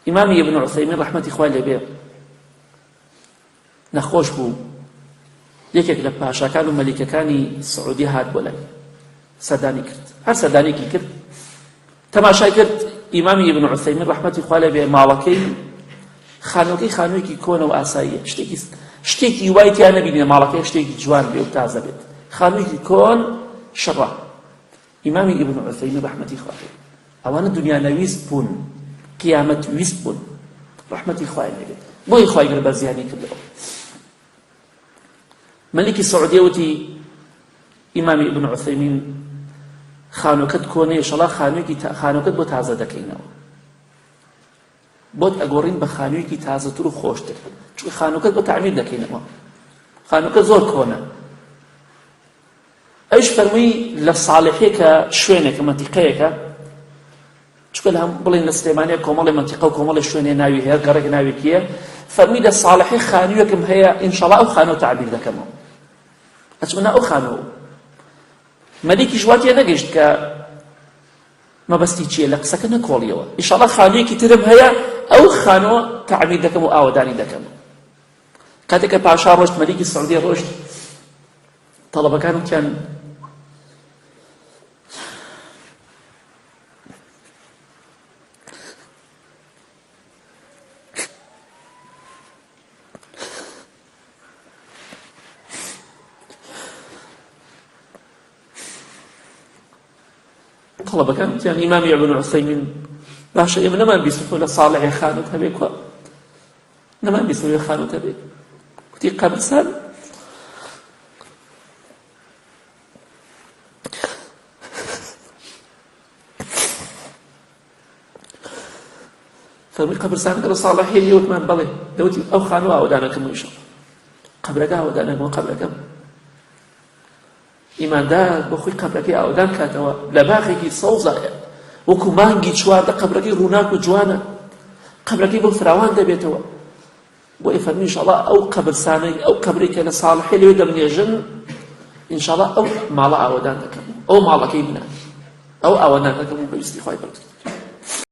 ئیمامی ابن عثەیمین ڕەحمەتی خوای لێ بێ نەخۆش بوو یەکێک لە پاشاکان و مەلیکەکانی سعودی هات بۆ لای سەردانی کرد هەر سەردانێکی کرد تەماشای کرد ئیمامی ابن عثەیمین ڕەحمەتی خوا لێ بێ ماڵەکەی خانووەکەی خانوویەکی کۆنە و ئاساییە شتێکی شتێکی وای تیا نەبینێ ماڵەکەی شتێکی جوان بێ و تازە بێت خانوویەکی کۆن شڕە ئیمامی ابن عثەیمین ڕەحمەتی خوا لێ ئەوانە دنیا نەویست بوون قیامەت ویست بوون ڕەحمەتی خوای لێ بێت بۆی خوای گەورە بەزیانی کردەوە مەلیکی سعودیە وتی ئیمامی ابن عثەیمین خانووەکەت کۆنەیە شەڵا خانوویەکی خانووەکەت بۆ تازە دەکەینەوە بۆت ئەگۆڕین بە خانوویەکی تازەتر و خۆشتر چونکە خانووەکەت بۆ تەعمیر دەکەینەوە خانووەکە زۆر کۆنە ئەویش فەرمووی لە ساڵحیە کە شوێنێکە مەنتیقەیەکە چونکە لە هەم بڵێن لە سلێمانیە کۆمەڵی مەنتیقە و کۆمەڵی شوێنێ ناوی هەیە گەڕێک ناوێکیە فەرمووی لە ساڵحی خانوویەکم هەیە ئینشەڵا ئەو خانوو تەعبیر دەکەمەوە ئەچمە ناو ئەو خانوو مەلیکیش وا تێنەگەیشت کە مەبەستی چییە لە قسەکە نەکۆڵیەوە ئینشەڵا خانوویەکی ترم هەیە ئەو خانووە تەعبیر دەکەم و ئاوەدانی دەکەم کاتێک کە پاشا ڕۆشت مەلیکی سعودیە ڕۆشت تەڵەبەکان وتیان تەڵەبەکان وتیان ئیمامی ابن عثەیمین باشە ئێمە نەمان بیست تۆ لە ساڵحێ خانوت هەبێ کوا نەمان بیست لە خانوت هەبێ وتی قەبرسان فەرمووی قەبرستانەکە لە ساڵحیە لێ وتمان بەڵێ دەوتی ئەو خانوو ئاوەدانەکەم ئیشەڵ قەبرەکە ئاوەدانەکەم قەبرەکەم ئیماندار بۆ خۆی قەبرەکەی ئاوەدان کاتەوە لە باخێکی سەوزایە وەکو مانگی 14 قەبرەکەی ڕووناک و جوانە قەبرەکەی بۆ فراوان دەبێتەوە بۆیە فەرمی ئینشاڵڵا ئەو قەبرسانەی ئەو قەبرەی کە لە ساڵحی لەوێ دەمنێژن ئینشاڵڵا ئەو ماڵە ئاوەدان دەکەم ئەو ماڵەکەی منە ئەو ئاوەدان دەکەم و بەویستی خوای پەروەردگار.